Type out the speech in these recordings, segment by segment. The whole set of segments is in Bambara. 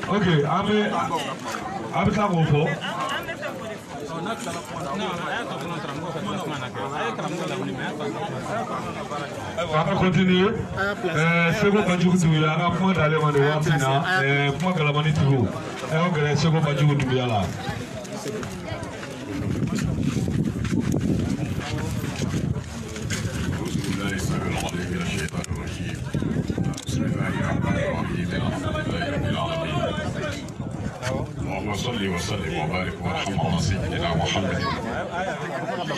Ok, an bɛ a bɛ tila k'o fɔ. An bɛ continuer. Seko Banjugu Dunbuya, an ka kuma d'ale ma nin waati in na. Kuma galamani tigiw, a y'aw gɛrɛ Seko Banjugu Dunbuya la. اللهم صل وسلم وبارك وارحم على سيدنا محمد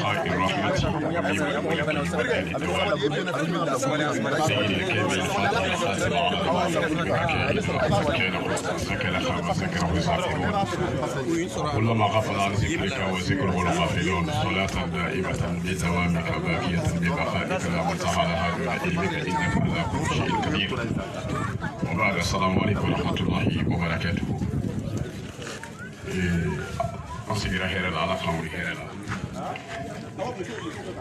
خائر الرحمة سيد الكامل الفاتح الخاتم كلما غفل عن ذكرك وذكره الغافلون صلاة دائمة بدوامك باقية ببقائك لا منتهى لها دون علمك إنك على كل شيء قدير. وبعد السلام عليكم ورحمة الله وبركاته. An sigira hɛrɛ la, Ala k'an wuli hɛrɛ la.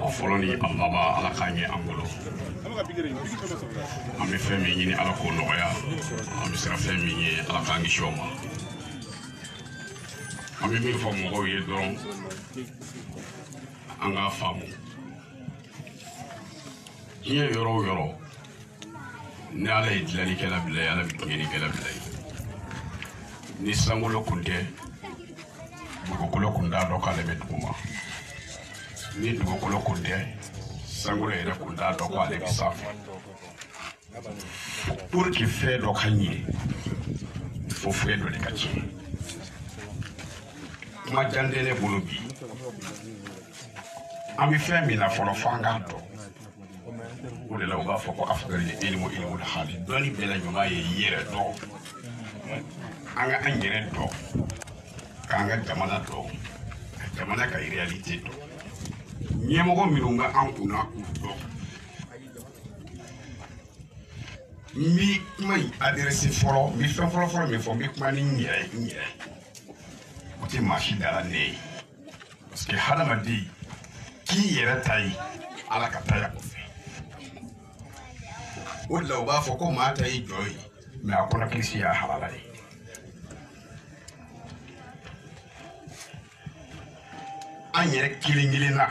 A fɔlɔ ni a laban, Ala k'an ɲɛ an bolo. An bɛ fɛn min ɲini, Ala k'o nɔgɔya. An bɛ siran fɛn min ye, Ala k'an kisi o ma. An bɛ min fɔ mɔgɔw ye dɔrɔn, an k'a faamu. Diɲɛ yɔrɔ o yɔrɔ, ni Ala ye dilannikɛla bila ye, Ala bɛ tiɲɛnikɛla bila ye. Ni sankolo kun tɛ, dugukolo kun t'a dɔn k'ale bɛ dugu ma. Ni dugukolo kun tɛ, sankolo yɛrɛ kun t'a dɔn k'ale bɛ sanfɛ. Pour que fɛn dɔ ka ɲɛ, fo fɛn dɔ de ka tiɲɛ. Kuma jan tɛ ne bolo bi. An bɛ fɛn min na fɔlɔ, f'an k'a dɔn. O de la u b'a fɔ ko afudali ilimu ilimu hali. Dɔnni bɛɛ la ɲuman ye yɛrɛ dɔn. An ka an yɛrɛ dɔn, k'an ka jamana dɔn, ka jamana ka réalité dɔn. Ɲɛmɔgɔ minnu bɛ an kunna k'u dɔn. N bɛ kuma in adressé fɔlɔ, n bɛ fɛn fɔlɔ fɔlɔ min fɔ, n bɛ kuma ni n yɛrɛ ye, n yɛrɛ. O tɛ maa si da la ne ye. Parce que hadamaden k'i yɛrɛ ta ye, Ala ka ta ya kɔfɛ. O de la u b'a fɔ ko maa ta ye jɔ ye, mais a kɔnɔ kilisi y'a halala ye. An yɛrɛ kelen kelen na,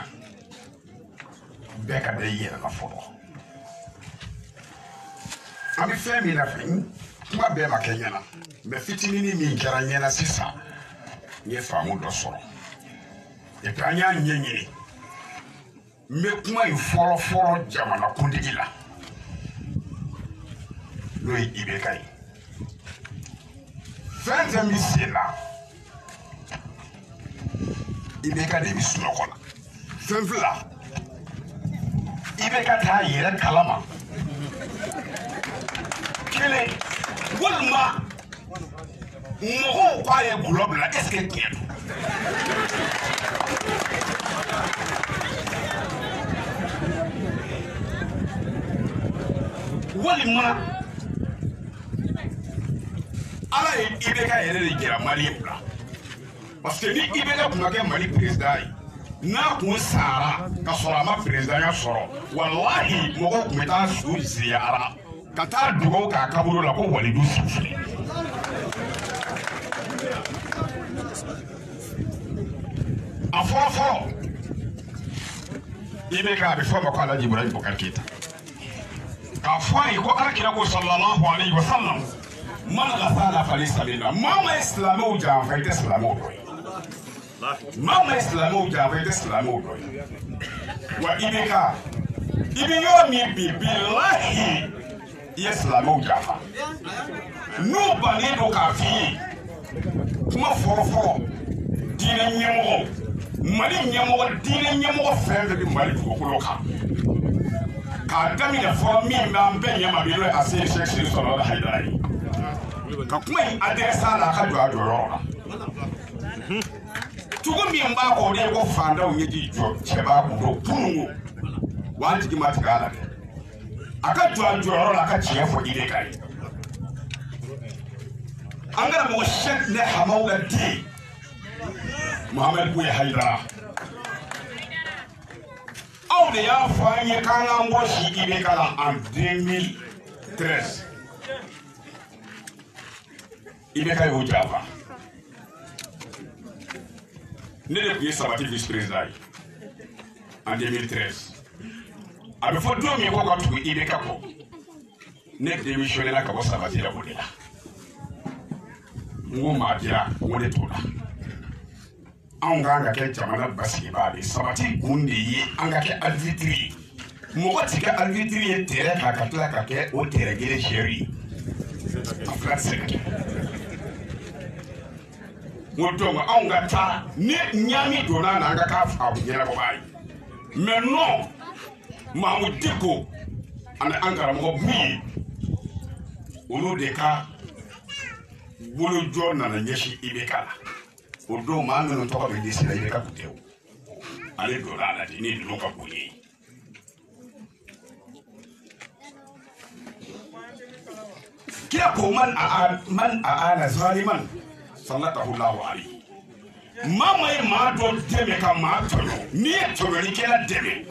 bɛɛ ka da i yɛrɛ la fɔlɔ. An bɛ fɛn min na fɛn, kuma bɛɛ ma kɛ ɲɛna, mais fitininin min kɛra ɲɛna sisan, n ye faamu dɔ sɔrɔ. Et puis an y'a ɲɛɲini. N bɛ kuma in fɔlɔ fɔlɔ jamanakuntigi la, n'o ye IBK ye. Fɛn fɛn bɛ sen na, IBK de bɛ sunɔgɔ la. Fɛn fila, IBK t'a yɛrɛ kalama. Kelen, walima mɔgɔw k'a ye gulɔ bila, est ce que tiɲɛ don? Walima Ala ye IBK yɛrɛ de jira Maliyɛnw la. Parce que ni IBK tun ma kɛ Mali président ye, n'a kun sara ka sɔrɔ a ma présidentya sɔrɔ, walahi mɔgɔw tun bɛ taa su ziyara ka taa dugawu k'a kaburu la ko walidu su filɛ. A fɔlɔ fɔlɔ, IBK a bɛ fɔ a ma ko Alhaji Ibrahim Boubacar Keïta. K'a fɔ a ye ko Ala kira ko sallallahu alayhi wa sallam, man ghasala falaysa minna. Maa ma ye silamɛw janfa, i tɛ silamɛw dɔ ye. Maa ma ye silamɛw janfa, i tɛ silamɛw dɔ ye. Wa IBK, i bɛ yɔrɔ min bi, bilahi i ye silamɛw janfa. N'u bannen don k'a f'i ye, kuma fɔlɔ fɔlɔ, diinɛ ɲɛmɔgɔ, Mali ɲɛmɔgɔ, diinɛ ɲɛmɔgɔ fɛn fɛn bɛ Mali dugukolo kan, k'a daminɛ fɔlɔ min b'an bɛɛ ɲɛma bi, n'o ye Aseyi Sɛki Seyidu Sɔlɔla Hayidara ye. Ka kuma in adressé a la, a ka jɔ a jɔyɔrɔ la. Tugu min b'a kɔ, o de ye ko fantanw ɲɛji jɔ cɛba kun don kununko, wa an jigi ma tigɛ a la dɛ. A ka jɔ a jɔyɔrɔ la, a ka tiɲɛ fɔ IBK ye. An karamɔgɔ Sɛki ne Hamaw ka den Mohamed Bouye Hayidara, aw de y'a fɔ an ye k'an k'an bɔ si IBK la en 2013. IBK y'o janfa. Ne de tun ye Sabati vice-président ye en 2013. A bɛ fɔ don min ko ka tugu IBK kɔ, ne démissionné la ka bɔ Sabati la o de la. N ko maa dira, n ko ne t'o la. Anw kan ka kɛ jamana basigibaa de ye. Sabati kun de ye an ka kɛ arbitre ye. Mɔgɔ ti kɛ arbitre ye terrain kan ka tila ka kɛ o terrain kelen joueur ye. A fila tɛ se ka kɛ. N ko donc anw ka taa ni ɲaami donna na an ka k'a ɲɛnabɔbaa ye. Mais non, Mahmoud Dicko ani an karamɔgɔ Buye, olu de ka bolojɔ nana ɲɛsin IBK la. O don maa minnu tɔgɔ bɛ liste la, IBK tun tɛ o. Ale donna a la de ni ninnu ka bonya ye. Kira ko man aana zaliman sallatahu Allahu alayhi. Maa ma ye maa dɔ dɛmɛ ka maa tɔɲɔ, n'i ye tɔɲɔlikɛla dɛmɛ,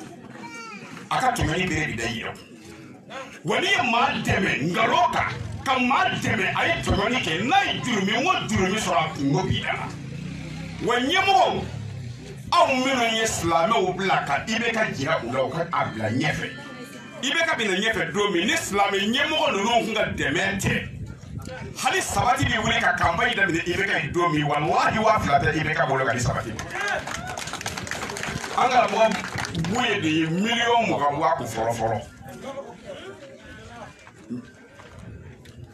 a ka tɔɲɔli bere bi da i yɛrɛ kun. Wa n'i ye maa dɛmɛ nkalon kan, ka maa dɛmɛ a ye tɔɲɔli kɛ, n'a ye jurumi o jurumi sɔrɔ a kungo b'i da la. Wa ɲɛmɔgɔw, aw minnu ye silamɛw bila ka IBK jira u la, u ka a bila ɲɛfɛ. IBK bɛna ɲɛfɛ don min, ni silamɛ ɲɛmɔgɔ ninnu kun ka dɛmɛ tɛ, hali Sabati bɛ wuli ka campagne daminɛ IBK ye don min, walahi 2000 tɛ IBK bolo ka di Sabati ma. An karamɔgɔ Buye de ye miliyɔn 20 bɔ a kun fɔlɔ fɔlɔ.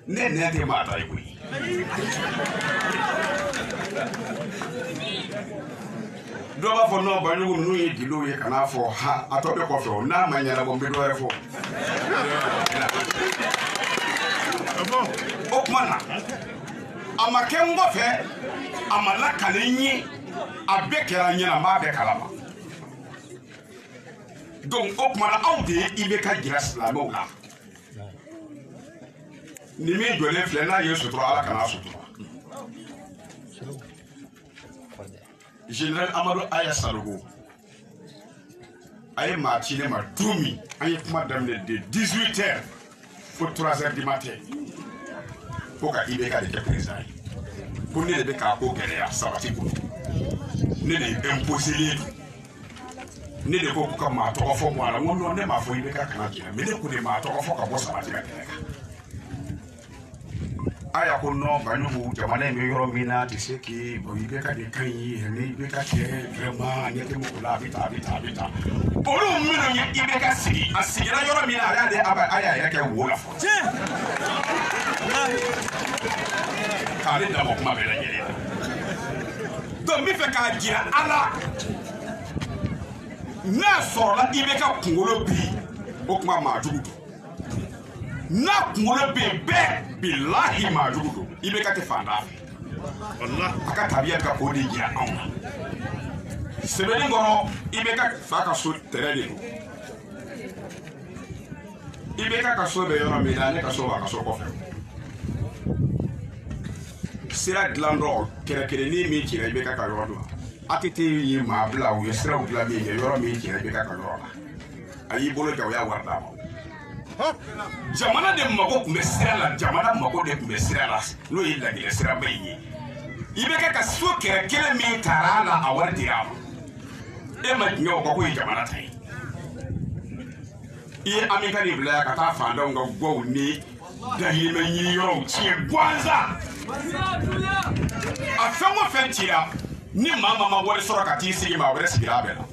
Ne nɛn tɛ maa ta ye koyi. Dɔw b'a fɔ non, Banjugu ninnu ye gindo ye, kan'a fɔ ha, a tɔ bɛ kɔfɛ o, n'a ma ɲɛnabɔ n bɛ dɔ wɛrɛ fɔ. O tuma na, a ma kɛ n kɔfɛ, a ma lakale n ye, a bɛɛ kɛra n ɲɛna, n b'a bɛɛ kalama. Donc o tuma na, aw de ye IBK jira silamɛw la. Ni min jɔlen filɛ, n'a ye sutura, Ala kana sutura. Général Amadou Aya Sanogo, a ye maa ci ne ma don min, an ye kuma daminɛ de 18h fo 3h du matin, ko ka IBK de kɛ président ye. Ko ne de bɛ k'a ko gɛlɛya Sabati bolo. Ne de imposé don. Ne de ko k'u ka maa tɔgɔ fɔ bɔ a la. N ko non, ne m'a fɔ IBK kana jira, mais ne ko de maa tɔgɔ fɔ ka bɔ Sabati ka kɛnɛ kan. Aya ko non, Banjugu, jamana in bɛ yɔrɔ min na, tu sais que bon, IBK de ka ɲi, ni IBK tɛ vraiment a ɲɛ tɛ mɔgɔ la, a bɛ tan, a bɛ tan, a bɛ tan. Olu minnu ye IBK sigi, a sigira yɔrɔ min na, a y'a de a y'a yɛrɛ kɛ wo la fɔlɔ. K'ale dabɔ kuma bɛɛ lajɛlen na. Donc n bɛ fɛ k'a jira a la, n'a sɔrɔla IBK kunkolo bi, o tuma maa jugu don. N'a kunkolo bɛ yen bɛɛ, bilahi maa jugu don. IBK tɛ fantan fɛ. A ka tabiya bɛ ka k'o de jira anw na. Sɛbɛnni kɔrɔ, IBK fa ka so tɛrɛ de don. IBK ka so bɛ yɔrɔ min na, ne ka so b'a ka so kɔfɛ. Sira dilan dɔ, kɛrɛkɛrɛnin min cira IBK ka yɔrɔ la, ATT ye maa bila, u ye siraw dilan min kɛ, yɔrɔ min cira IBK ka yɔrɔ la, a y'i bolo ja, o y'a wari d'a ma. Jamana de mago tun bɛ sira la, jamana mago de tun bɛ sira la, n'o ye Laginɛ siraba in ye. IBK ka so kɛrɛ kelen min taara a la, a wari dira a ma. E ma diɲɛ o kɔ k'o ye jamana ta ye. I ye Amika de bila yan ka taa fantanw ka gwaw ni dahirimɛ ɲini yɔrɔw tiɲɛ gansan. A fɛn o fɛn cira, ni maa maa ma wari sɔrɔ ka t'i sigi, maa wɛrɛ sigira a bɛɛ la.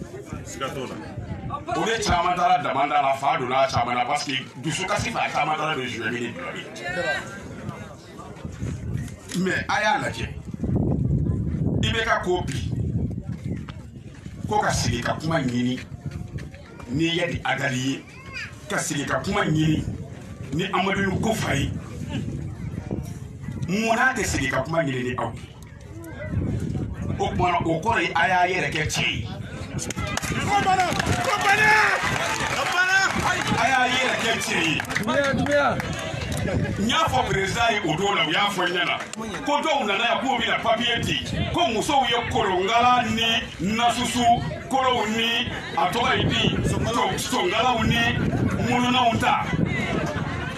O de caman taara damanda la, fa donna a caman na, parce que dusukasi fɛ a caman taara don zuwɛni ni bilali. Mais a y'a lajɛ, IBK ko bi ko ka sigi ka kuma ɲini ni Yadi Agali ye, ka sigi ka kuma ɲini ni Amadu Kofa ye, munna tɛ sigi ka kuma ɲini ni aw ye? O tuma na, o kɔrɔ ye a y'a yɛrɛ kɛ cɛ ye. A y'a yɛrɛ kɛ cɛ ye. N y'a fɔ président ye o don la, u y'a fɔ n ɲɛna ko dɔw nana yan k'u bɛna papiye di, ko musow ye kolonkala ni nasusu kolow ni a tɔgɔ ye di, songalaw ni mununanw ta.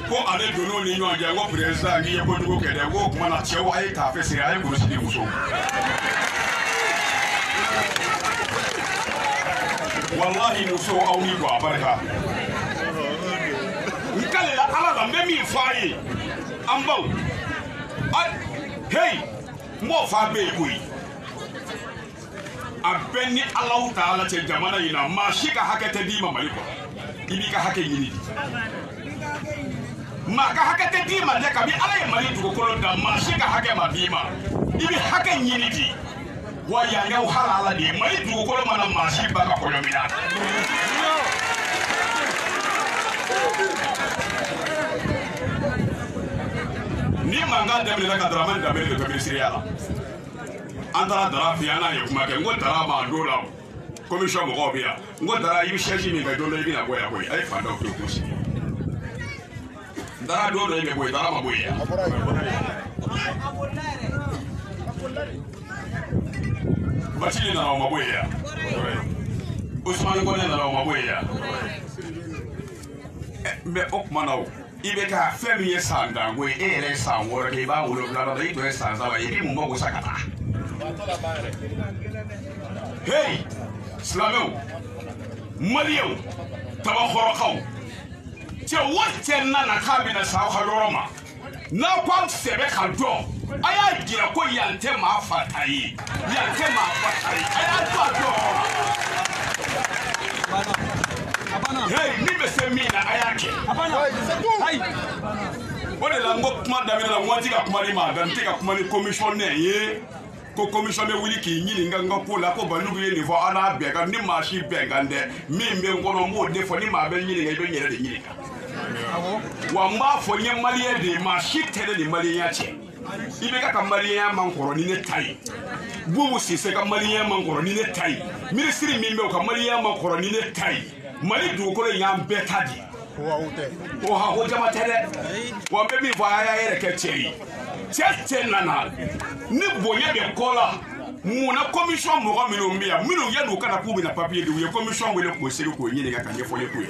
Ko ale donn'u ni ɲɔgɔn cɛ, n ko président k'i ye kojugu kɛ dɛ, n ko o tuma na cɛw a ye taafe siri, a ye kulusi di musow. Walahi musow aw ni don a barika. N kalela Ala la, n bɛ min fɔ a ye, an baw, hey, n b'o fɔ a bɛɛ ye koyi. A bɛɛ ni Alahu taala cɛ jamana in na, maa si ka hakɛ tɛ d'i ma Mali kɔnɔ. I b'i ka hakɛ ɲini de. Maa ka hakɛ tɛ d'i ma dɛ, kabi Ala ye Mali dugukolo da, maa si ka hakɛ ma d'i ma. I bɛ hakɛ ɲini de. Wa yan y'aw halala de ye. Mali dugukolo mana maa si ba ka kɔɲɔ minɛ. Ni mankan daminɛna ka Daramani Danbele de to minisiriya la. An taara Dara fɛ yen, an n'a ye kuma kɛ. N ko Dara ma don la, commission mɔgɔw bɛ yan. N ko Dara, i bɛ siège min kɛ don dɔ i bɛna bɔ yan koyi. A ye fantanw to yen k'u sigi. Dara don dɔ i bɛ bɔ yen, Dara ma bɔ yen yan. Bacili nana o ma bɔ yen yan. Ousmane Kone nana o ma bɔ yen yan. Mɛ o tuma na o, i bɛ ka fɛn min ye san danko ye, e yɛrɛ ye san 6 kɛ, i b'a 7 la, i tɔ ye san 3 ye, i b'i mun mago sa ka taa. Hey, silamɛw, maliyɛnw, tabakɔrɔkaw, cɛ o cɛ nana k'a bɛna s'aw ka yɔrɔ ma, n'aw ko aw sɛbɛ ka dɔn, a y'a jira ko yan tɛ maa fa ta ye, yan tɛ maa fa ta ye, a y'a to a jɔyɔrɔ la. Hey, min bɛ se min na, a y'a kɛ. O de la n ko kuma daminɛ la, n ko n tɛ ka kuma ni maa da, n tɛ ka kuma ni commissionnaire ye. Ko commission bɛ wuli k'i ɲininka n ka ko la, ko Banjugu ye nin fɔ, an n'a bɛn kan, ni maa si bɛn kan dɛ, min bɛ n kɔnɔ n b'o de fɔ, ni maa bɛ ɲininka i bɛ n yɛrɛ de ɲininka. Wa n b'a fɔ n ye maliyɛn de ye, maa si tɛ ne ni maliyɛnya cɛ. I bɛ ka maliyɛnya man kɔrɔ ni ne ta ye. Bubu Sise ka maliyɛnya man kɔrɔ ni ne ta ye. Minisiri min bɛ o ka maliyɛnya man kɔrɔ ni ne ta ye. Mali dugukolo in y'an bɛɛ ta de ye. O ha ko jama tɛ dɛ. Wa n bɛ min fɔ, a y'a yɛrɛ kɛ cɛ ye. Cɛ cɛ nana ni bonya bɛ kɔ la, munna commission mɔgɔ minnu bɛ yan, minnu yan'u kana k'u bɛna papiye di, u ye commission wele k'o sigi k'o ɲininka ka ɲɛfɔli k'u ye.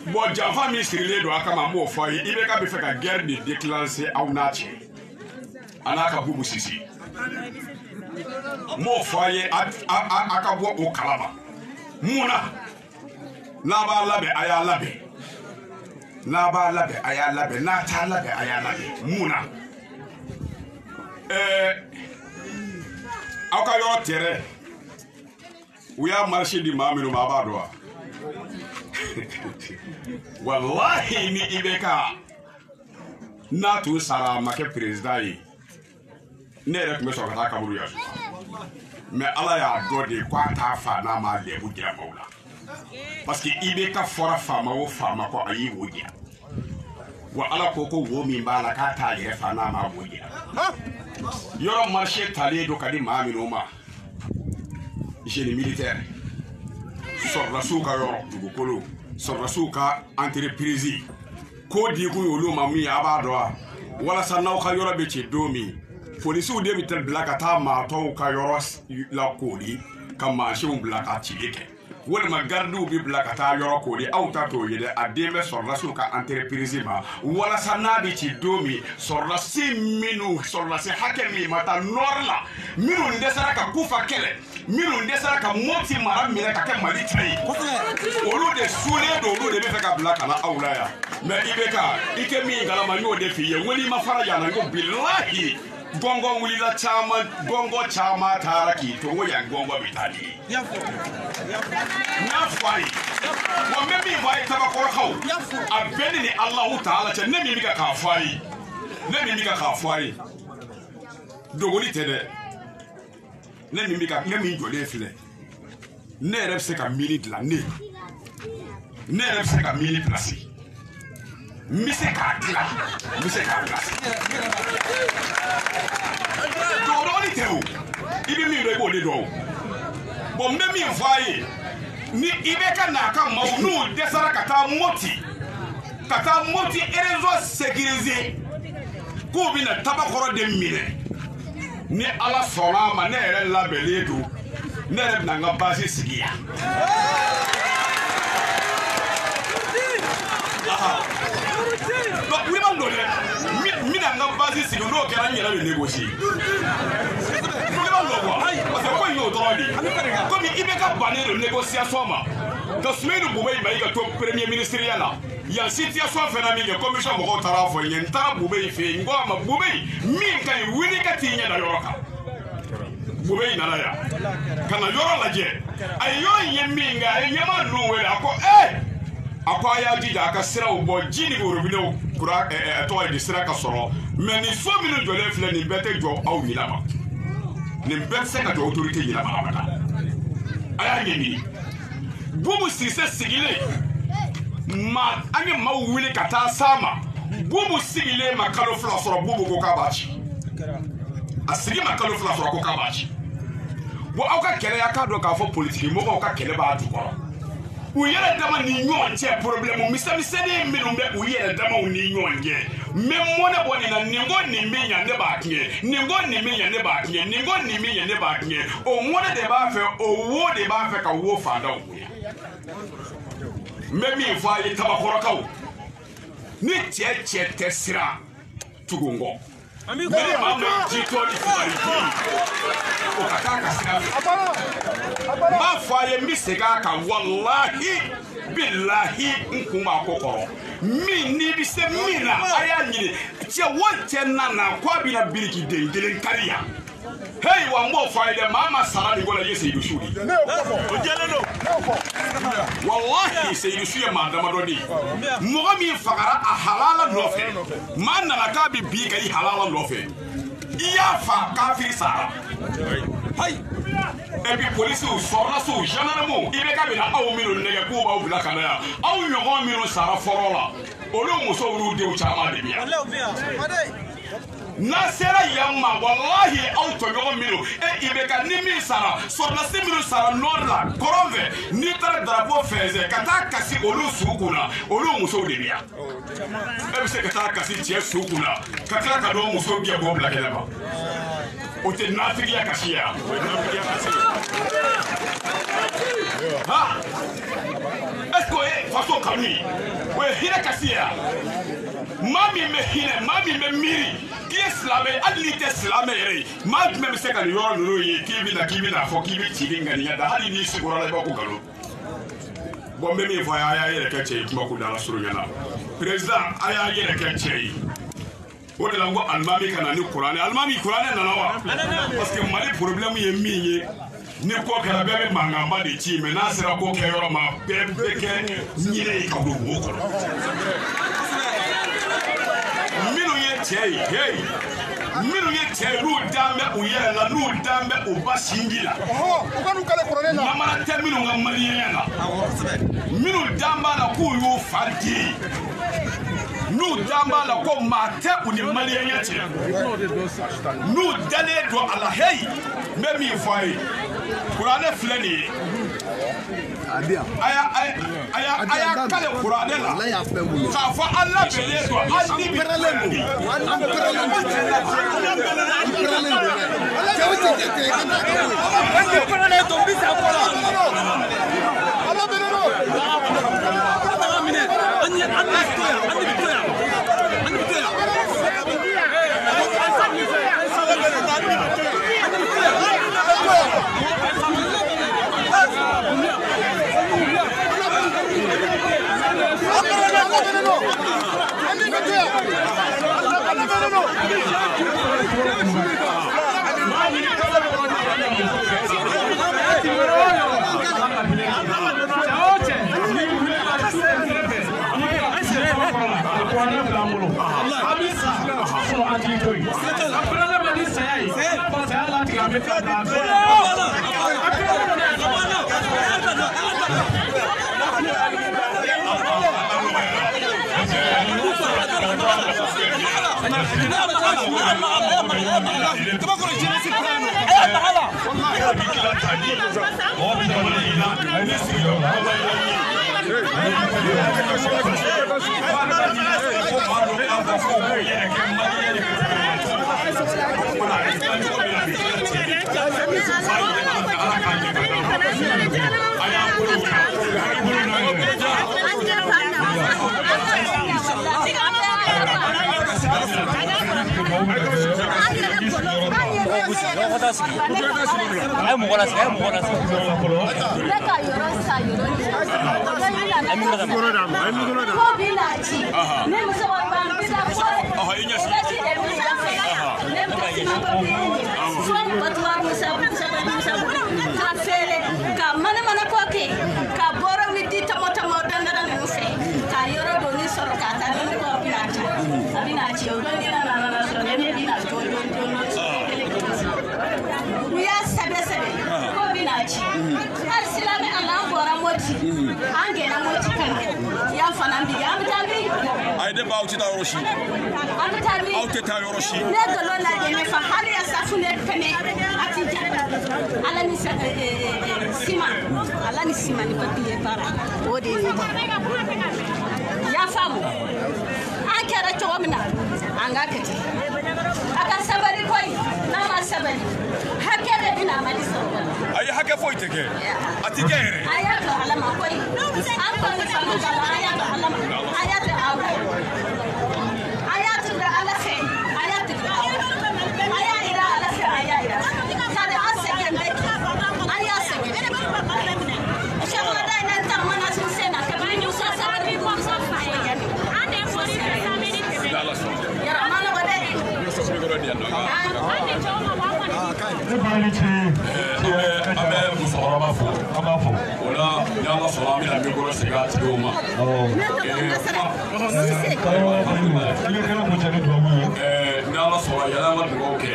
Bon, janfa min sirilen don a kama, n b'o fɔ a ye. IBK bɛ fɛ ka guerre de déclencher aw n'a cɛ, a n'a ka Bubu Sise. N b'o fɔ a ye, a ka bɔ o kalama. Munna n'a b'a labɛn, a y'a labɛn. N'a b'a labɛn, a y'a labɛn. N'a t'a labɛn, a y'a labɛn. Munna aw ka yɔrɔ tɛrɛ, u y'a marché di maa minnu ma, a b'a dɔn wa? Walahi ni IBK n'a tun sara a ma kɛ président ye, ne yɛrɛ tun bɛ sɔrɔ ka taa kaburu yan. Mɛ Ala y'a dɔn de k'a t'a fa n'a m'a lɛbu jira maaw la. Parce que IBK fɔra faama o faama kɔ, a y'i wo jira. Wa Ala ko ko wo min b'a la k'a t'a yɛrɛ fa n'a m'a wo jira. Yɔrɔ marché talen don ka di maa minnu ma, génie militaire, sɔrɔdasiw ka yɔrɔ dugukolo, sɔrɔdasiw ka entreprise, ko di kun y'olu ma min ye, a b'a dɔn wa? Walasa n'aw ka yɔrɔ bɛ ci don min, polisiw de bɛ bila ka taa maa tɔw ka yɔrɔ la kooli, ka mansinw bila ka cili kɛ, walima garidiw bɛ bila ka taa yɔrɔ kooli. Aw ta t'o ye dɛ, a den bɛ sɔrɔdasiw ka entreprise ma, walasa n'a bɛ ci don min, sɔrɔdasi minnu, sɔrɔdasi hakɛ min ma taa nord la, minnu dɛsɛra ka Kufa kɛlɛ, minnu dɛsɛra ka Mopti mara minɛ ka kɛ Mali ta ye, olu de sulen don, olu de bɛ fɛ ka bila ka na aw la yan. Mɛ IBK, i tɛ min kalama, n y'o de f'i ye. N ko n'i ma fara yan na, n ko bilahi gɔngɔn wulila caman, gɔngɔn caman taara k'i to, n ko yan gɔngɔn bɛ taa di. N y'a fɔ a ye, wa n bɛ min fɔ a ye Tabakɔrɔkaw, a bɛɛ ne ni Alahu taala cɛ, ne min bɛ ka k'a fɔ a ye, ne min bɛ ka k'a fɔ a ye, dogoli tɛ dɛ. Ne min bɛ ka, ne min jɔlen filɛ, ne yɛrɛ bɛ se ka mini dilan, ne yɛrɛ bɛ se ka mini pilasi, n bɛ se k'a dilan, n bɛ se k'a pilasi. Dɔgɔdɔgɔni tɛ o, i bɛ min dɔn i b'o de dɔn o. Bon, n bɛ min fɔ a ye, ni IBK n'a ka maaw n'u dɛsɛra ka taa Mopti, ka taa Mopti réseau sécurisé, k'u bɛna Tabakɔrɔ de minɛ, ni Ala sɔnna a ma, ne yɛrɛ labɛnnen don, ne yɛrɛ bɛna n ka base sigi yan. la n yɛrɛ bɛ négocier. Parce que ko in y'o dɔrɔn de ye. Komi i bɛ ka bannen don négociation ma. Ka Soumeylou Boubèye Maïga to premier ministre ya la. Yan situation fɛnɛ min kɛ commission mɔgɔw taara fɔ n ye n taara Boubèye fɛ yen n ko a ma Boubèye min ka ɲi wuli ka t'i ɲɛ da yɔrɔ kan. Boubèye nana yan ka na yɔrɔ lajɛ a ye yɔrɔ in ye min kɛ a ye ɲɛmaa ninnu wele a ko ee a ko a y'a jija a ka siraw bɔ ji ni robinew kura tɔgɔ ye di sira ka sɔrɔ mɛ nin so minnu jɔlen filɛ nin bɛɛ tɛ jɔ aw ɲinɛ ma nin bɛɛ tɛ se ka jɔ autorité ɲinɛ ma abada a y'a ɲɛɲini. Boubou Cissé sigilen ma an ye maaw wuli ka taa s'a ma Boubou sigilen ma kalo 2 sɔrɔ Boubou ko k'a b'a ci a sigi ma kalo 2 sɔrɔ ko k'a b'a ci bon aw ka kɛlɛ ya k'a dɔn k'a fɔ politiki mɔgɔw ka kɛlɛ b'a jukɔrɔ u yɛrɛ dama ni ɲɔgɔn cɛ problème misɛnmisɛnnin minnu bɛ u yɛrɛ damaw ni ɲɔgɔn cɛ n bɛ mɔnɛ bɔ nin na nin ko nin bɛ ɲa ne b'a tiɲɛ nin ko nin bɛ ɲa ne b'a tiɲɛ nin ko nin bɛ ɲa ne b'a tiɲɛ o mɔnɛ de b'a fɛ o wo de b'a fɛ ka wo fandaw bonya. N bɛ min fɔ a ye Tabakɔrɔkaw ni cɛ tɛ siran tugu n kɔ ne ni maa min ji tɔ ni fugari den o ka taa ka sira fɛ n b'a fɔ a ye n bɛ segin a kan walahi bilahi n kun b'a ko kɔrɔ min n'i bɛ se min na a y'a ɲini cɛ o cɛ nana ko a bɛna biriki den kelen kari yan. Hey, wa n b'o fɔ a ye dɛ maa ma sara nin ko la i ye Seyidu Su de ye. O jɛlen don. Walahi Seyidu Su ye maa damadɔ de ye. Mɔgɔ min fagara a halala nɔfɛ maa nana k'a bɛ bin ka i halala nɔfɛ i y'a fa kafiri sara. Hayi. Et puis polisiw sɔrɔdasiw gendarmew i bɛ ka bɛna aw minnu nɛgɛ k'u b'aw bila ka na yan aw ɲɔgɔn minnu sara fɔlɔ la olu musow n'u denw caman de bɛ yan. N'a sera yan ma walahi aw tɔɲɔgɔn minnu e i bɛ ka ni min sara sɔrɔdasi minnu sara nord la kɔrɔn fɛ n'i taara drapeau fɛnsɛ ka taa kasi olu su kunna olu musow de bɛ yan e bɛ se ka taa kasi cɛ su kunna ka tila ka don muso gɛn k'o bila kɛnɛ ma o tɛ nafigiya kasi ye yan o ye nafigiya kasi ye ha est ce que o ye faso kanu ye o ye hinɛ kasi ye yan maa min bɛ hinɛ maa min bɛ miiri k'i ye silamɛ ye hali n'i tɛ silamɛ yɛrɛ ye maa jumɛn bɛ se ka nin yɔrɔ ninnu ye k'i bɛ na k'i bɛ na fɔ k'i bɛ ci ni ŋaniya da hali n'i sigiyɔrɔ la i b'a ko nkalon bon n bɛ min fɔ a ye a y'a yɛrɛ kɛ cɛ ye kuma kun da la surunya la président a y'a yɛrɛ kɛ cɛ ye o de la n ko alimami ka na ni kuranɛ alimami kuranɛ nana wa parce que Mali problème ye min ye ni ko kɛra bɛɛ bɛ mankanba de ci mais n'a sera ko kɛyɔrɔ ma bɛɛ bɛ kɛ ɲinɛ ye ka don wo kɔnɔ. Minnu ye cɛ ye hey minnu ye cɛ ye n'u dan bɛ u yɛrɛ la n'u dan bɛ u ba sinji la u ka n'u kale kɔrɔlen la namara tɛ minnu ka maliyɛnya la minnu dan b'a la k'u y'u fa di n'u dan b'a la ko maa tɛ u ni maliyɛnya cɛ n'u dalen don a la hey n bɛ min fɔ a ye kuranɛ filɛ nin ye a y'a kale kuranɛ la k'a fɔ an labɛnnen don hali ni bi An pɛrɛlen don. An pɛrɛlen don. Cɛw tɛ tɛ ka taa kɛ o. An pɛrɛlen don bi sa fɔlɔ. Ala bɛnnen don. Ala minɛ. An ye an bɛ to yan. An bɛ to yan. An bɛ to yan. Thank you. Ne ka yɔrɔ san yɔrɔ ko bi n'a ci ne musokɔrɔba n bɛ taa fɔ ne bɛ taa siman papiye ɲini sɔɔni batuwari ka feere ka mana mana kɔ kɛ ka bɔrɔ ni di tɔmɔ tɔmɔ dandara ninnu fɛ ka yɔrɔ doni sɔrɔ ka taa ni kɔ bɛna ci a bɛna ci o don ne nana sɔrɔ ne bɛna jɔ jɔ jɔ u y'a sɛbɛ sɛbɛ ko bɛna ci hali silamɛ an bɔra Moti an gɛnna Moti ka na yan fana bi an bɛ taa min. Ayi ne ba aw tɛ taa yɔrɔ si. An bɛ taa min. Aw tɛ taa yɔrɔ si. Ne dolo lajɛ ne fa hali ya safunɛ pɛmɛ a ti ja ala ni siman ala ni siman ni papiye baara o de ye ne y'a faamu an kɛra cogo min na an ka kɛ ten a ka sabali koyi n'a ma sabali hakɛ de bɛna Mali sɔrɔ. Ayi hakɛ foyi tɛ kɛ a ti kɛ yɛrɛ. A y'a to Ala ma koyi an kɔni fanga ka la an y'a to Ala ma an y'a to aw la an y'a to Ala fɛ an y'a to aw la an y'a yira Ala fɛ an y'a yira sari an sɛgɛn bɛ an y'a sɛgɛn. Sɛgɛnda in na taamana sun sen na kabini Musa sabali Musa fa ye yan. Yɔrɔ a ma nɔgɔ dɛ. An bɛ musokɔrɔba fo. An b'a fo. O la ni Ala sɔnna an bɛna mikoro segin a tigiw ma. I bɛ kɛnɛ kuncɛ ni dubabu ye. Ni Ala sɔnna yanni an ka dugawu kɛ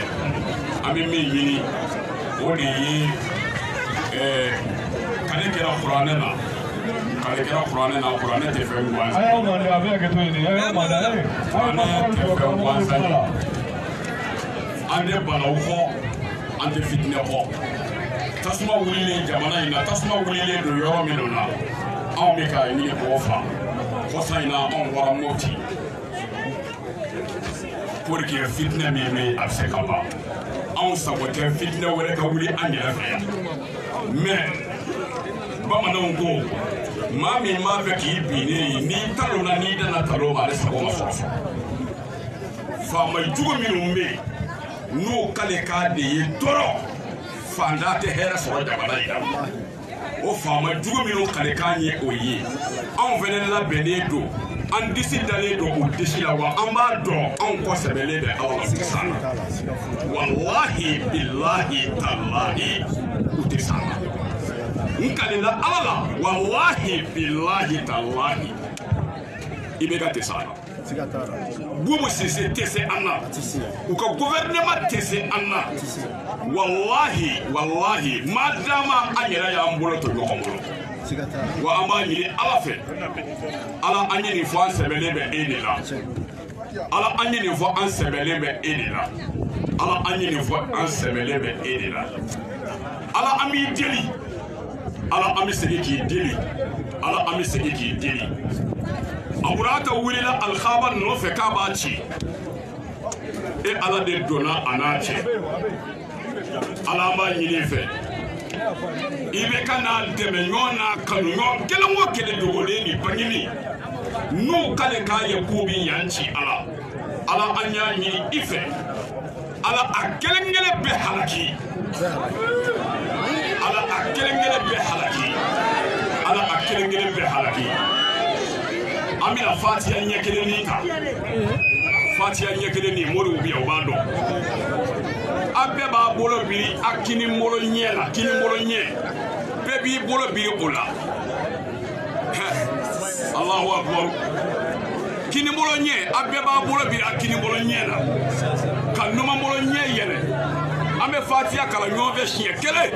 an bɛ min ɲini o de ye kale kɛra kuranɛ na. Kale kɛra kuranɛ na kuranɛ tɛ fɛn gansan. A y'aw mande a bɛ hakɛ to yen de a y'aw mande kuranɛ tɛ fɛn gansan ye. An tɛ banaw kɔ an tɛ fitinɛ kɔ. Tasuma wulilen jamana in na tasuma wulilen don yɔrɔ minnu na anw bɛ k'a ɲini k'o fa kɔsa in na anw bɔra Moti pour que fitinɛ min bɛ yen a bɛ se ka ban anw sago tɛ fitinɛ wɛrɛ ka wuli an yɛrɛ fɛ yan mais bamananw ko maa min b'a fɛ k'i binnen ye n'i talonna n'i dana talon ma ale sago ma sɔrɔ faama jugu minnu bɛ yen n'o kale k'a de ye tɔɔrɔ fantan tɛ hɛrɛ sɔrɔ jamana in na o faama jugu minnu kalekan ye o ye anw fɛnɛ labɛnnen don an disi dalen don o disi la wa an b'a dɔn anw kɔ sɛbɛnnen bɛ Ala la sisan walahi bilahi talahi u tɛ s'an na n kalila Ala la walahi bilahi talahi i bɛ ka tɛ s'an na. Boubou Cissé tɛ se an na u ka gouvernement tɛ se an na walahi walahi madama an yɛrɛ y'an bolo to ɲɔgɔn bolo wa an b'a ɲini Ala fɛ Ala an ye nin fɔ an sɛbɛlen bɛ e de la Ala an ye nin fɔ an sɛbɛlen bɛ e de la Ala an ye nin fɔ an sɛbɛlen bɛ e de la Ala an b'i deli Ala an bɛ segin k'i deli Ala an bɛ segin k'i deli. Aburata wulila alihaba nɔfɛ k'a b'a ci e Ala de donna a n'a cɛ Ala an b'a ɲini i fɛ i bɛ ka n'a dɛmɛ ɲɔgɔn n'a kanu ɲɔgɔn kelen o kelen dogolen ni bangeni n'u k'ale k'a ye k'u bɛ yan ci Ala Ala an y'a ɲini i fɛ Ala a kelen kelen bɛɛ halaki Ala a kelen kelen bɛɛ halaki Ala a kelen kelen bɛɛ halaki. An bɛna fatiya ɲɛ kelen nin ta fatiya ɲɛ kelen nin moriw bɛ yan u b'a dɔn a bɛɛ b'a bolo biri a kini bolo ɲɛ la kini bolo ɲɛ bɛɛ b'i bolo biri o la Alahu akubaru kini bolo ɲɛ a bɛɛ b'a bolo biri a kini bolo ɲɛ la ka numan bolo ɲɛ yɛlɛ an bɛ fatiya kalan ɲɔgɔn fɛ siɲɛ kelen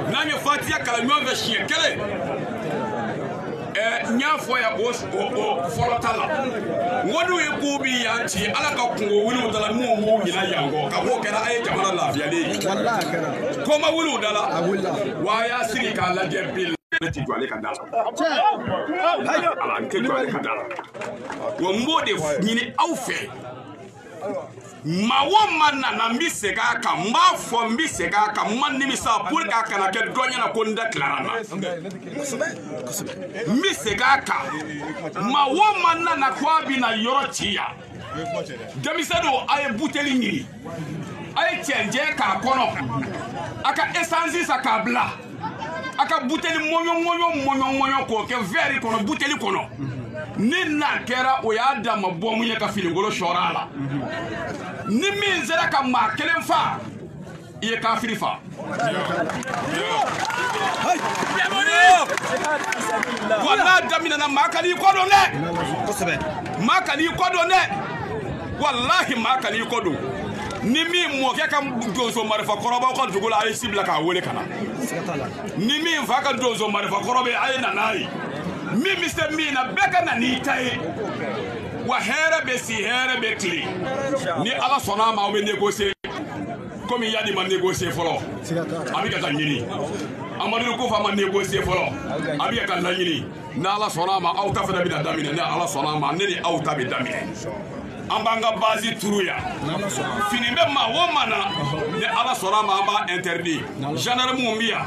n'an ye fatiya kalan ɲɔgɔn fɛ siɲɛ kelen. N y'a fɔ yan o fɔlɔ ta la n ko n'u ye k'u bi yan ci Ala ka kungo wuli u da la n'u m'u ɲinɛ yan kɔ ka b'o kɛra a ye jamana lafiyalen ye ko ma wuli u da la wa a y'a sigi k'a lajɛ bi ne ti jɔ ale ka da la Ala n tɛ jɔ ale ka da la wa n b'o de ɲini aw fɛ maa o maa nana n bɛ segin a kan n b'a fɔ n bɛ segin a kan n ma nimisa pour que a kana kɛ dɔ ɲɛna ko n da tilara n na n bɛ segin a kan maa o maa nana ko a bɛna yɔrɔ ci yan denmisɛnninw a ye buteli ɲini A ye cɛncɛn k'a kɔnɔ a ka essence san k'a bila a ka buteli mɔɲɔ k'o kɛ verre kɔnɔ buteli kɔnɔ ni n'a kɛra o y'a dama bɔmu ye ka finikolo sɔrɔ a la ni min sera ka maa kelen fa i ye kafiri fa. Wa n'a daminɛna maa kan'i kɔ don dɛ. Maa kan'i kɔ don dɛ. Walahi maa kan'i kɔ don. Ni min mɔkɛ ka donso marifa kɔrɔbaw ka dugu la a ye si bila k'a wele ka na. Ni min fa ka donso marifa kɔrɔ bɛ a ye na n'a ye. Min bɛ se min na bɛɛ ka na n'i ta ye. Wa hɛrɛ bɛ si hɛrɛ bɛ tilen. Ni Ala sɔnna a ma aw bɛ négocier. Komi Yadi ma négocier fɔlɔ a bɛ ka taa ɲini Amadu Kufa ma négocier fɔlɔ a bɛ ka laɲini n'Ala sɔnna a ma aw ta fana bɛna daminɛ ni Ala sɔnna a ma ne ni aw ta bɛ daminɛ an b'an ka base turu yan fini bɛ maa o maa na ni Ala sɔnna a ma an b'a interdit gendarmew bɛ yan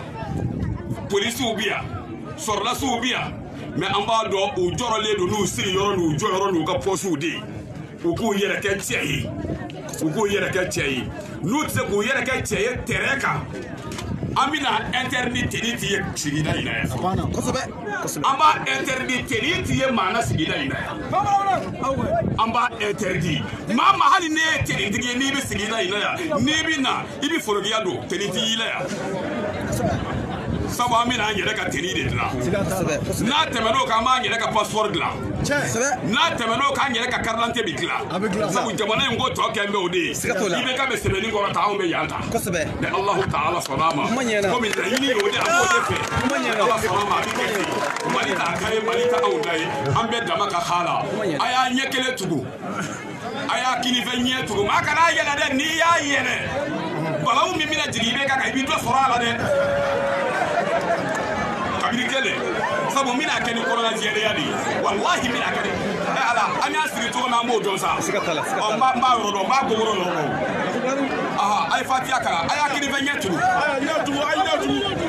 polisiw bɛ yan sɔrɔdasiw bɛ yan mais an b'a dɔn u jɔrɔlen don n'u sigiyɔrɔ n'u jɔyɔrɔ n'u ka pɔsiw de ye u k'u yɛrɛ kɛ cɛ ye. U k'u yɛrɛ kɛ cɛ ye n'u tɛ se k'u yɛrɛ kɛ cɛ ye tɛrɛ kan an bɛna interdit tenue ti ye sigida in na yan an b'a interdit tenue ti ye maa na sigida in na yan an b'a interdit maa ma hali n'e ye tenue tigi ye n'i bɛ sigida in na yan n'i bɛ na i bɛ forokiya don tenue ti y'i la yan sabu an bɛna an yɛrɛ ka tenue de dilan n'a tɛmɛn'o kan an b'an yɛrɛ ka passeport dilan n'a tɛmɛn'o kan an yɛrɛ ka carte d'identité bɛ dilan sabu jamana in ko tɔ kɛ n bɛ o de ye IBK bɛ sɛbɛnni kɔrɔ ta anw bɛ yan ta ni Alahu taala sɔnna a ma komi laɲini ye o de an b'o de fɛ Ala sɔnna a ma a bɛ kɛ ten Mali t'a ta ye Mali t'a anw ta ye an bɛɛ dama ka ha la a y'a ɲɛ kelen tugu a y'a kinifɛ ɲɛ tugu maa kana yɛlɛ dɛ n'i y'a yɛlɛ balawu min bɛna jigin IBK kan i bɛ dɔ sɔrɔ a la dɛ. Kabini kelen sabu n bɛna kɛ ni kɔnɔna jɛlenya de ye walahi n bɛna kɛ ni ɛ Ala an y'a siri cogo min an b'o dɔn sa ɔ n b'a yɔrɔ dɔn n b'a gogoro yɔrɔ dɔn a ye fatiya kalan a y'a kinifɛn ɲɛ tugu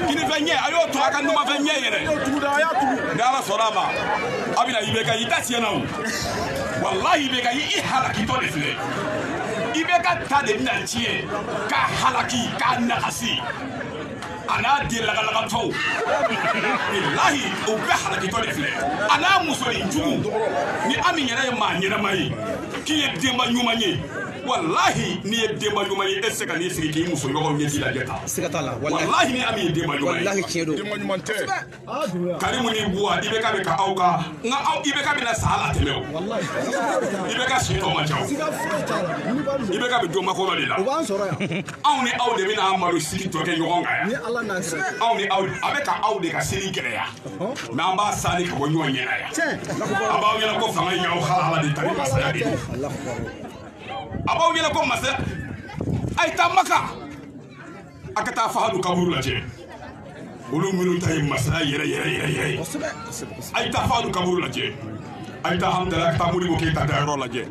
kinifɛn ɲɛ a y'o tugu a ka numanfɛn ɲɛ yɛrɛ ni Ala sɔnna a ma a bɛna IBK i ta tiɲɛna o walahi IBK i halakitɔ de filɛ IBK ta de bɛna tiɲɛ k'a halaki k'a nagasi a n'a den lagalagatɔw bilahi o bɛɛ halakitɔ de filɛ a n'a musonin jugu ni Ami yɛrɛ ye maa ɲɛnama ye k'i ye denba ɲuman ye walahi n'i ye denba ɲuman ye e tɛ se ka n'i sigi k'i musoɲɔgɔnw ɲɛji lajɛ tan walahi ni Ami ye denba ɲuman ye walahi tiɲɛ don denba ɲuman tɛ Karimu ni Buwa IBK bɛ ka aw ka nka aw IBK bɛna sa la tɛmɛ o IBK si tɔ man ca o IBK bɛ don makɔnɔ de la anw ni aw de bɛna an malo sigi tɔ kɛ ɲɔgɔn kan yan anw ni aw a bɛ ka aw de ka seli gɛlɛya mais an b'a sali ka bɔ ɲɔgɔn ɲɛna yan a b'aw ɲɛna ko fanga in y'aw halala de ta ni masaya de ye a b'aw ɲɛna ko masaya a ye taa Maka a ka taa Fahadu kaburu lajɛ olu minnu ta ye masaya yɛrɛ yɛrɛ yɛrɛ yɛrɛ ye a ye taa Fahadu kaburu lajɛ a ye taa Hamdala a ka taa Modibo Keyita dayɔrɔ lajɛ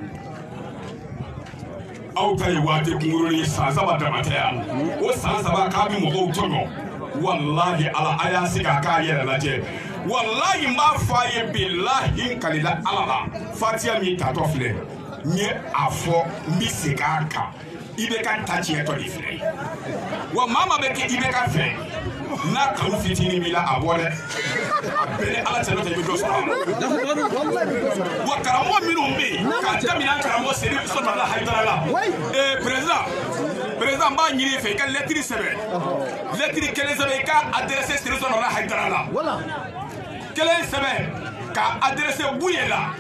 aw ta ye waati kunkurunin ye san 3 dama tɛ yan o san 3 k'a bɛ mɔgɔw tɔɲɔ walahi Ala a y'a sigi a k'a yɛrɛ lajɛ walahi n b'a fɔ a ye bilahi n kalila Ala la fatiya min tatɔ filɛ n ye a fɔ n bɛ segin a kan IBK ta tiɲɛtɔ de filɛ wa maa maa bɛ kɛ IBK fɛ n'a kanu fitinin b'i la a bɔ dɛ a bɛɛ ni Ala cɛ n'o tɛ i bɛ dɔ sɔrɔ a la wa karamɔgɔ minnu bɛ yen k'a daminɛ an karamɔgɔ Seydou Sɔnala Hayidara la président n b'a ɲini i fɛ i ka lɛtiri sɛbɛn lɛtiri kelen sɛbɛn i k'a adressé Seydou Sɔnala Hayidara la kelen sɛbɛn k'a adressé Buye la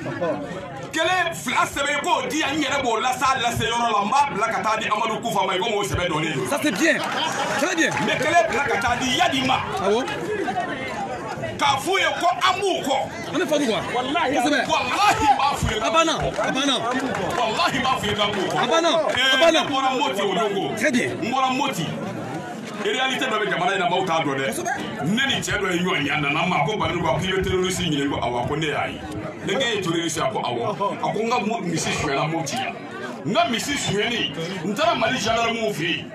kelen fila sɛbɛn i k'o di yan n yɛrɛ b'o lase a lase yɔrɔ la n b'a bila ka taa di Amadu Kufa ma i komi o sɛbɛn dɔnnen don. Ça c'est bien, très bien. N bɛ kelen bila ka taa di Yadi ma. Awɔ. K'a f'u ye ko an b'u kɔ. An bɛ fadu quoi. Walahi kosɛbɛ. Walahi n b'a f'u ye. A banna a banna. Walahi n b'a f'u ye k'an b'u kɔ. A banna a banna. N bɔra Moti o don ko. Très bien. N bɔra Moti. Réalité dɔ bɛ jamana in na maaw t'a dɔn dɛ. Ne ni cɛ dɔ ye ɲɔgɔn ye a nana n ma ko Baninkɔ k'i bɛ terroriste ɲini ko awɔ ko ne y'a ye. Ne k'e ye terroriste a ko awɔ. A ko n ka misi sonyɛla Moti yan. N ka misi sonyɛli n taara Mali gendarmew fɛ yen.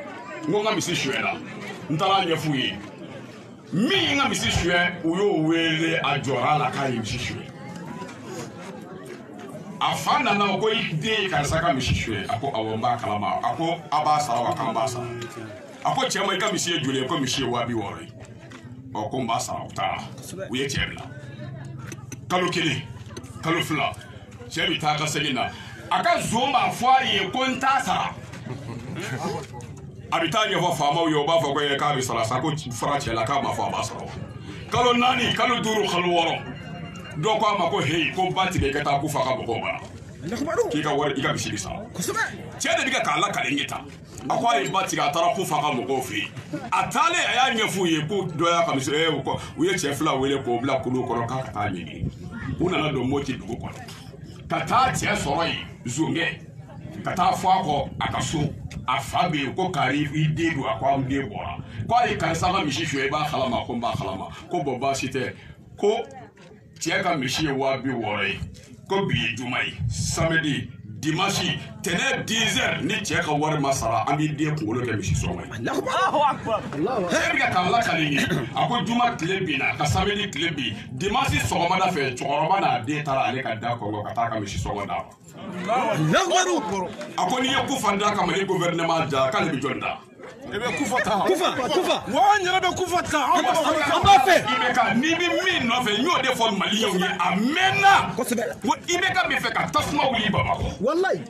N ko n ka misi sonyɛla. N taara ɲɛf'u ye. Min ye n ka misi suɲɛ u y'o wele a jɔra a la k'a ye misi suɲɛ. A fa nana o ko i den ye karisa ka misi suɲɛ. A ko awɔ n b'a kalama. A ko a b'a sara wa k'an b'a sara. A ko cɛ ma i ka misi ye joli ye? Ko misi ye 60,000 ye. Ɔ ko n b'a sara. U taara u ye cɛ bila. Kalo 1, kalo 2, cɛ bɛ taa ka segin na. A ka zon b'a fɔ a ye ko n t'a sara. A bɛ taa ɲɛfɔ faamaw ye, o b'a fɔ ko k'a bɛ sara sa, ko fara cɛ la k'a ma fɔ a b'a sara. Kalo 4, kalo 5, kalo 6. Dɔw ko a ma ko heyi, ko ba tigɛ i ka taa ko fa ka mɔgɔw bara. K'i ka wari, i ka misi bɛ sara. Cɛ de bɛ ka k'a lakale n ye tan. A ko a ye ba tigɛ, a taara ko fa ka mɔgɔw fɛ yen. A taalen a y'a ɲɛf'u ye ko dɔ y'a ka misi, u ye cɛ 2 wele k'o bila kulu kɔnɔ k'a ka taa ɲini. U nana don Moti dugu kɔnɔ. Ka taa cɛ sɔrɔ yen, zonkɛ. Ka taa fɔ a kɔ a ka so. A fa bɛ yen ko kari i den don, a ko an den bɔra. Ko a ye karisa ka misi suɲɛ, i b'a kalama? Ko n b'a kalama. Ko bɔn baasi tɛ. Ko cɛ ka misi ye 60,000 ye. Ko bi ye juma ye, samedi, dimanche, tɛnɛ 10h ni cɛ ka wari ma sara, an b'i den kunkolo kɛ misi sɔngɔ ye. Cɛ bɛ ka k'a lakale ye. A ko juma tile binna, ka samedi tile bin, dimanche sɔgɔmada fɛ, cɛkɔrɔba n'a den taara ale ka da kɔngɔ ka taa ka misi sɔngɔ d'a ma. A ko n'i ye kufa da ka Mali gouvernement da, k'ale bɛ jɔn da? I bɛ kufa ta. Kufa. Wa an yɛrɛ bɛ kufa ta. An b'a fɛ. IBK n'i bɛ min nɔfɛ, n y'o de fɔ maliyɛnw ye a mɛnna. Kosɛbɛ. Ko IBK bɛ fɛ ka tasuma wuli Bamakɔ. Walayi.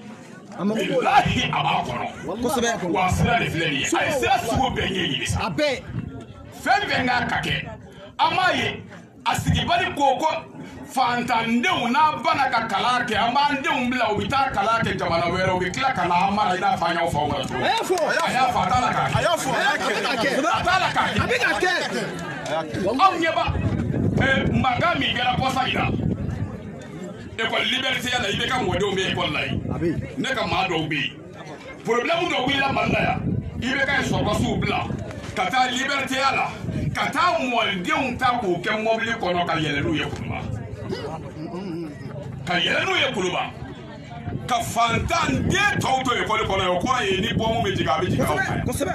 A mago b'o la. Bilahi a b'a kɔnɔ. Kosɛbɛ. Wa sira de filɛ nin ye. A ye sira sugu bɛɛ ɲɛɲini sa. A bɛɛ. Fɛn fɛn k'a ka kɛ, an b'a ye a sigibali ko fantandenw n'a banna ka kalan kɛ, an b'an denw bila u bɛ taa kalan kɛ jamana wɛrɛ, u bɛ tila ka na an mara i n'a fɔ an y'aw faw mara cogo min. A y'a fɔ. A y'a fɔ, a t'a la k'a kɛ. A y'a fɔ. A bɛ k'a kɛ. A t'a la k'a kɛ. A bɛ k'a kɛ. Anw ɲɛ b'a mankan min kɛra kɔsa in na ekɔli liberté la, i bɛ ka mɔdenw bɛ ekɔli la yen. Ne ka maa dɔw bɛ yen, problème dɔ wulila Mali la yan, i bɛ ka sɔrɔdasiw bila ka taa liberté la, ka taa mɔdenw ta k'o kɛ mɔbili kɔnɔ ka yɛlɛ n'u ye Kuluba. Ka yɛlɛ n'u ye Kuluba. Ka fantan den tɔw to ekɔli kɔnɔ, o kɔrɔ ye ni bɔnmu bɛ jigin a bɛ jigin aw kan. Kosɛbɛ.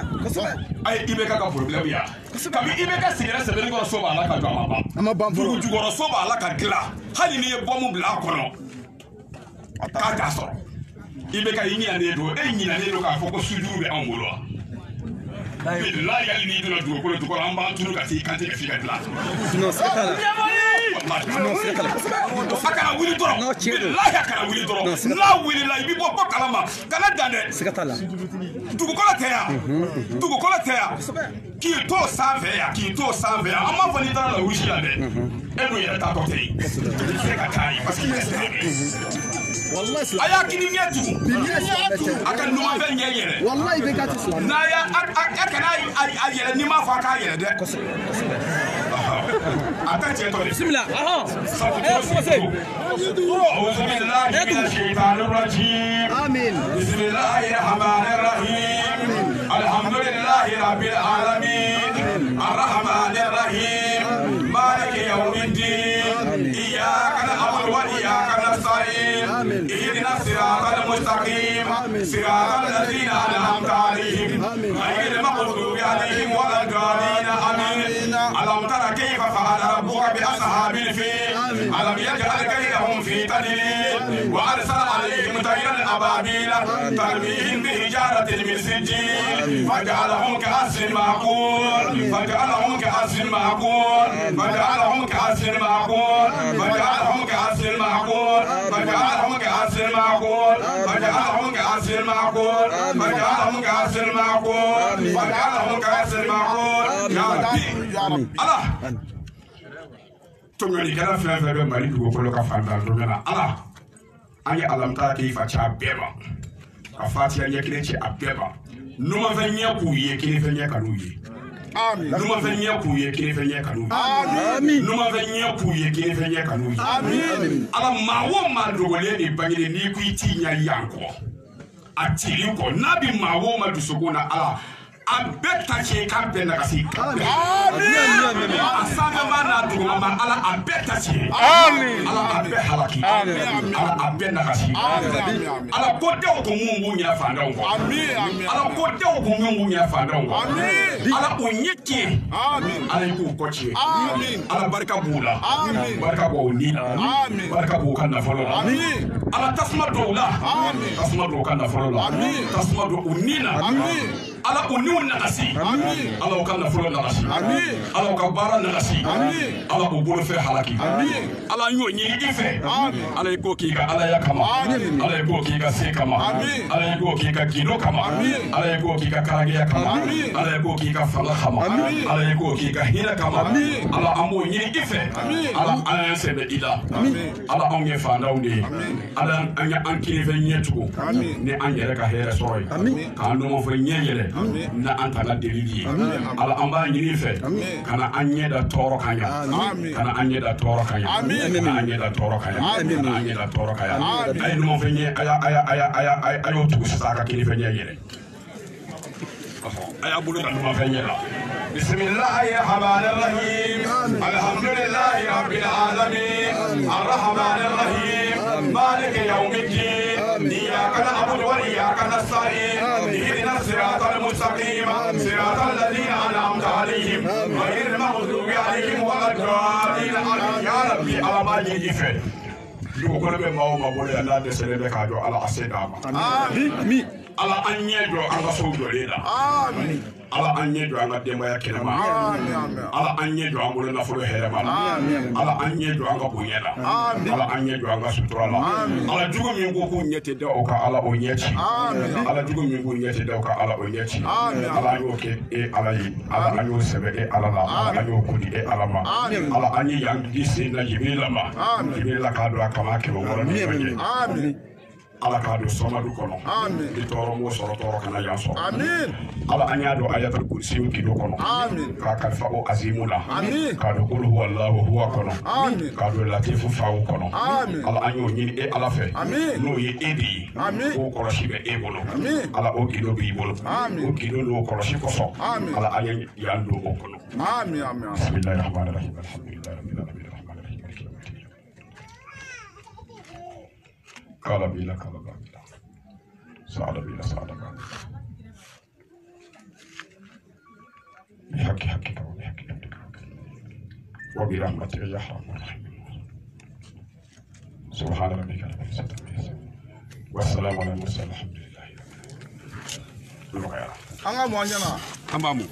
A ye IBK ka problème ya. Kabi IBK sigira sɛbɛnnikɔrɔ so b'a la ka jɔ, a ma ban. A ma ban fɔlɔ. Dugu jukɔrɔ so b'a la ka dilan, hali n'i ye bɔnmu bila a kɔnɔ k'a t'a sɔrɔ. IBK i ɲinɛnen don, e ɲinɛnen don k'a fɔ ko sujuru bɛ anw bolo wa? Bilahi hali n'i donna dugukolo jukɔrɔ, an b'an tunu ka t'i kantigɛ f'i ka dilan. Non, siga t'a la. Non, siga t'a la. A kana wuli dɔrɔn. Non, tiɲɛ don. Bilahi a kana wuli dɔrɔn. N'a wulila i bɛ bɔ ko kalama. Kana dan dɛ. Siga t'a la. Dugukolo tɛ yan. Dugukolo tɛ yan. K'i to sanfɛ yan, k'i to sanfɛ yan. An m'a fɔ n'i taara la wusi la dɛ. E dun yɛrɛ taatɔ tɛ yen. I tɛ se ka taa yen parce que i tɛ silamɛ. Walayi. A y'a kini ɲɛ tugun. Bilahi silamɛ tɛ. A ka numanfɛ ɲɛ yɛlɛ. Walayi bɛ k'a tɛ silamɛ. N'a y'a a kana a yɛlɛ n'i m'a fɔ a k'a yɛlɛ dɛ. Kosɛbɛ. A tɛ cɛ tɔ de. Bismillah. Ahɔn. Commencez. أعوذ بالله من الشيطان الرجيم. آمين. بسم الله الرحمن الرحيم. الحمد لله رب العالمين. الرحمن الرحيم. مالك يوم الدين. إياك نعبد وإياك نستعين. اهدنا الصراط المستقيم. صراط الذين أنعمت عليهم غير المغضوب عليهم ولا الضالين. آمين. ألم تر كيف فعل ربك بأصحاب الفيل؟ ألم يجعل كيدهم في تضليل وأرسل عليهم طيرا أبابيل ترميهم بحجارة من سجيل فجعلهم كعصف مأكول فجعلهم كعصف مأكول فجعلهم كعصف مأكول فجعلهم كعصف مأكول فجعلهم كعصف مأكول فجعلهم كعصف مأكول فجعلهم كعصف مأكول فجعلهم كعصف مأكول. يا ربي الله tɔɲɔlikɛla fɛn fɛn bɛ Mali dugukolo ka fantan dɔnya la, Ala an ye alamta k'i fa ci a bɛɛ ma, ka fatiya ɲɛ kelen ci a bɛɛ ma, numanfɛ ɲɛ k'u ye, kinifɛ ɲɛ kan'u ye. Numanfɛ ɲɛ k'u ye, kinifɛ ɲɛ kan'u ye. Numanfɛ ɲɛ k'u ye, kinifɛ ɲɛ kan'u ye. Ala maa o maa dogolen de bangelen n'i ko i t'i ɲɛ yan kɔ, a tigi kɔ n'a bɛ maa o maa dusukun na, Ala A bɛɛ ta tiɲɛ k'a bɛɛ nagasi. A sanfɛma n'a dugumama Ala a bɛɛ ta tiɲɛ. Ala a bɛɛ halaki. Ala a bɛɛ nagasi. Ala ko denw kun mun b'u ɲɛ fandanw kɔ. Ala ko denw kun mun b'u ɲɛ fandanw kɔ. Ala u ɲɛ tiɲɛ. Ala i k'u kɔ tiɲɛ. Ala barika b'u la. Barika b'u ni la. Barika b'u ka nafolo la. Ala tasuma don u la. Tasuma don u ka nafolo la. Tasuma don u ni la. Ala u niw nagasi. Ala u ka nafolo nagasi. Ala u ka baara nagasi. Ala u bolofɛn halaki. Ala n y'o ɲini i fɛ. Ala i k'o k'i ka alaya kama. Ala i k'o k'i ka se kama. Ala i k'o k'i ka gindo kama. Ala i k'o k'i ka karagiya kama. Ala i k'o k'i ka fanga kama. Ala i k'o k'i ka hinɛ kama. Ala an b'o ɲini i fɛ. Ala an y'an sɛbɛ i la. Ala anw ye fantanw de ye. Ala an y'an kinifɛ ɲɛ tugun ni an yɛrɛ ka hɛrɛ sɔrɔ ye. K'an numanfɛ ɲɛ yɛlɛ na an ta la delili ye. Ala an b'a ɲini fɛ kana an ɲɛ da tɔɔrɔ kan yan. Kana an ɲɛ da tɔɔrɔ kan yan. Kana an ɲɛ da tɔɔrɔ kan yan. Kana an ɲɛ da tɔɔrɔ kan yan. A ye numanfɛ ɲɛ a y'o tugu sisan a ka kinifɛ ɲɛ yɛlɛ. A y'a bolo da numanfɛ ɲɛ la. Bismillahir Rahmanir Rahim. Alhamdulillahi Rabbil Alamin. Arrahmanir Rahim. Maliki Yawmiddin. Iyyaka na'budu wa iyyaka nasta'in. Ihdinas siratal mustaqim. Siratal ladzina an'amta 'alaihim ghayril maghdubi 'alaihim waladdallin. Ya Rabbi, ala b'a ɲini i fɛ. Dugukolo bɛ maa o maa bolo yan n'a dɛsɛlen bɛ k'a jɔ Ala a se d'a ma. Ala an ɲɛ jɔ an ka sow jɔlen la. Ala an ɲɛ jɔ an ka denbaya kɛnɛma. Ala an ɲɛ jɔ an bolo nafolo hɛrɛma la. Ala an ɲɛ jɔ an ka bonya la. Ala an ɲɛ jɔ an ka sutura la. Ala jugu min ko k'u ɲɛ tɛ da o kan Ala o ɲɛ ci. Ala jugu min k'u ɲɛ tɛ da o kan Ala o ɲɛ ci. Ala an y'o kɛ e Ala ye. Ala an y'o sɛbɛ e Ala la. Ala an y'o ko di e Ala ma. Ala an ye yan di sen na Jibirila ma. Jibirila k'a don a kama 600 ni ɲɔgɔn cɛ. Ala k'a don sɔmadu kɔnɔ. Ni tɔɔrɔ m'o sɔrɔ tɔɔrɔ kana yan sɔrɔ. Ala an y'a don ayatul kursiw gindo kɔnɔ. K'a kalifa o azimu la. K'a don kul huwallahu huwa kɔnɔ. K'a don latifu faw kɔnɔ. Ala an y'o ɲini e Ala fɛ. N'o ye e de ye. K'o kɔlɔsi bɛ e bolo. Ala o gindo b'i bolo. O gindo n'o kɔlɔsi kosɔn. Ala an ye yan don o kɔnɔ. Bismillahir rahmanir rahim. Alhamdulillahi rabbil alamin. قال بلا قال بلا سعد بلا سعد بلا بحق حقك وبحق عبدك وبرحمتك يا ارحم الراحمين. سبحان ربك رب العزة عما يصفون والسلام على المرسلين الحمد لله رب العالمين. An ka mɔ an ɲɛna. An b'a mɔ.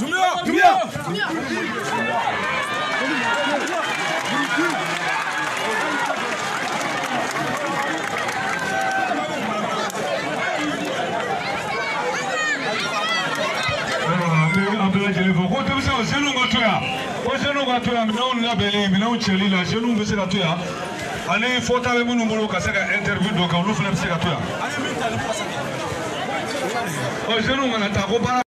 Dumbuya Dumbuya. An bɛɛ lajɛlen fo ko denmisɛnw jeunes ka to yan ko jeunes ka to yan minɛnw labɛnnen minɛnw cɛli la jeunes bɛ se ka to yan ani fɔta bɛ minnu bolo ka se ka interview dɔ kɛ olu fana bɛ se ka to yan. Ɔ jeunes kana taa ko baara.